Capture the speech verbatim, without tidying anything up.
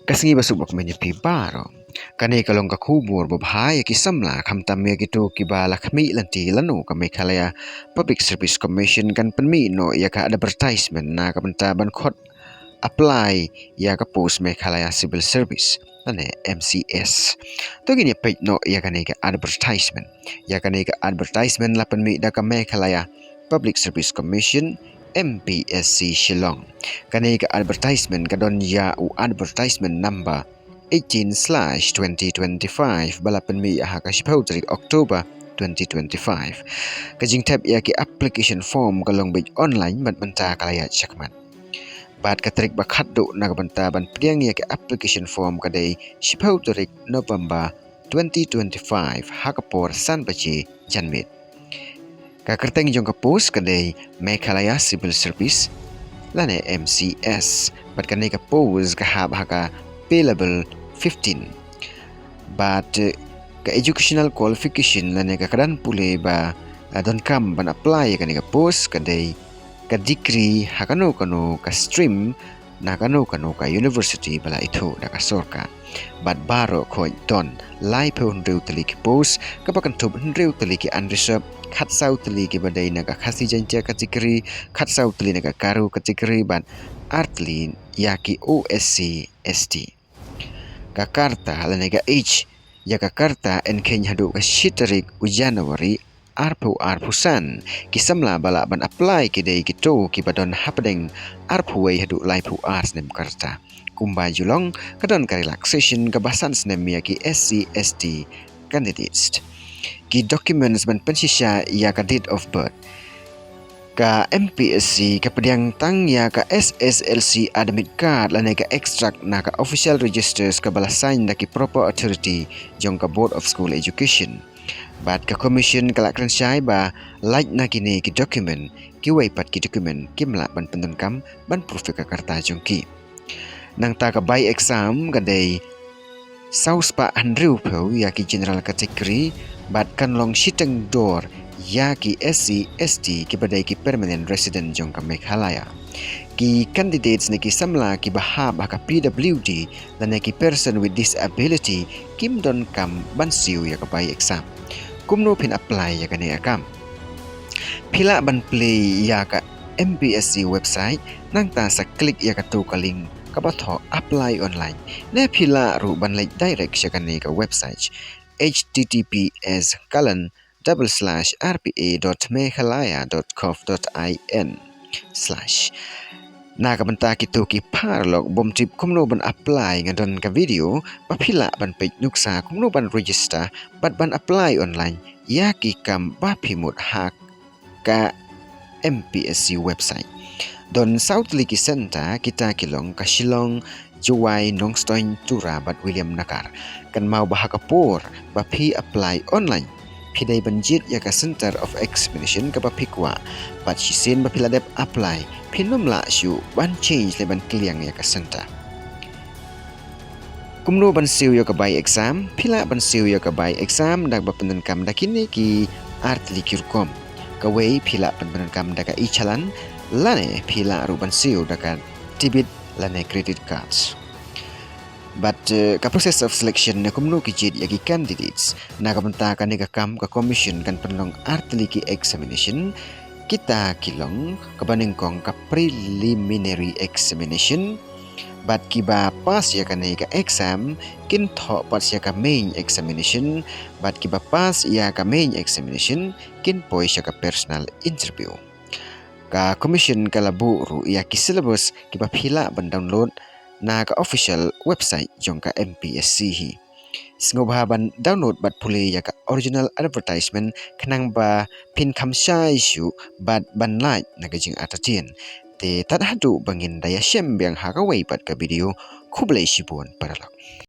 Ka sngi ba suk bad kmen ïa phi baroh. Kane ka long ka khubor babha ïa ki samla, khamtam ïa kito kiba la khmih lynti lano ka Meghalaya Public Service Commission kan pynmih noh ïa ka advertisement na ka bynta ban khot apply ïa ka post Meghalaya Civil Service lane M C S. To ngin ïa peit noh ïa kane ka advertisement. Ïa kane ka advertisement la pynmih da ka Meghalaya Public Service Commission, M P S C Shillong. Kane ka advertisement ka don ïa u advertisement number eighteen slash twenty twenty-five ba la pynmih ha ka shiphew tarik October twenty twenty-five. Ka jingthep ïa ki application form ka long beit online bad mynta ka la ïaid shakhmat. Bad ka tarik ba khatduh na ka bynta ban pdiang ïa ki application form ka dei shiphew tarik November twenty twenty-five ha ka por san baje janmiet. Ka kyrteng jong ka post ka dei Meghalaya Civil Service lane M C S. Bad kane ka post ka hap ha ka pay level fifteen. Bad, eh, ka educational qualification lane ka kyrdan pule ba, eh, donkam ban apply ïa kane ka post ka dei ka degree ha kano kano ka stream na kano kano ka university ba la ithuh da ka sorkar. Bad baroh khoit don laiphew hynriew tylli ki post, kaba kynthup hynriew tylli ki unreserved, khatsaw tylli kiba dei na ka Khasi Jaiñtia category, khatsaw tylli na ka Garo category bad ar tylli ïa ki O S C S T. Ka karta lane ka age ïa ka karta yn kheiñ haduh ka shi tarik u January arphew arphew san. Ki samla ba lah ban apply ki dei kito kiba don hapdeng arphew wei haduh laiphew ar snem ka rta. Kumba ju long, ka don ka relaxation kaba san snem ïa ki S C S T candidates. Ki documents ban pynshisha ïa ka date of birth. Ka M P S C ka pdiang tang ïa ka S S L C admit card lane ka extract na ka official registers kaba la sign da ki proper authority jong ka Board of School Education. Bad ka Commission ka la kren shai ba lait na kine ki document, kiwei pat ki document kim lah ban pyndonkam ban proof ïa ka karta jong ki. Nangta ka bai exam ka dei saw spah hynriewphew ïa ki general category bad kan long shiteng dor ïa ki S C S T kiba dei ki permanent resident jong ka Meghalaya. Ki candidates ne ki samla kiba hap ha ka P W D lane ki person with disability kim donkam ban siew ïa ka bai exam. Kumno phin apply ïa kane ka kam? Phi lah ban plie ïa ka M P S C website, nangta sa click ïa kato ka link kaba thoh apply online. Ne phi lah ruh ban leit direct sha kane ka website, H T T P S colon double slash R P A dot meghalaya dot gov dot I N slash. Na ka bynta kito ki paralok bym tip kumno ban apply, nga don ka video ba phi lah ban peit nuksa kumno ban register bad ban apply online ïa ki kam ba phi mut ha ka M P S C website. Don saw tylli ki centre, kita ki long ka Shillong, Jowai, Nongstoiñ, Tura bad Williamnagar. Kynmaw ba ha ka por ba phi apply online, phi dei ban jied ïa ka centre of examination kaba phi kwah. Bad shisien ba phi la dep apply, phin ym lah shuh ban change lane ban kylliang ïa ka centre. Kumno ban siew ïa ka bai exam? Phi lah ban siew ïa ka bai exam da kaba pyndonkam da kine ki ar tylli ki rukom. Kawei, phi lah ban pyndonkam da ka e-challan, lane phi lah ruh ban siew da ka debit lane credit cards. Bad, eh, ka process of selection ne kumno ki jied ïa ki candidates. Na ka bynta kane ka kam ka Commission kan pynlong ar tylli ki examination, kita ki long kaba nyngkong ka preliminary examination, bad kiba pass ïa kane ka exam kin thoh pat sha ka main examination, bad kiba pass ïa ka main examination kin poi sha ka personal interview. Ka Commission ka la buh ruh ïa ki syllabus kiba phi lah ban download na ka official website jong ka M P S C hi. Sngewbha ban download bad pule ïa ka original advertisement khnang ba phin kham shai shuh bad ban lait na ka jingartatien. Te tad haduh ba ngin da ïashem biang ha kawei pat ka video, khublei shibun paralok.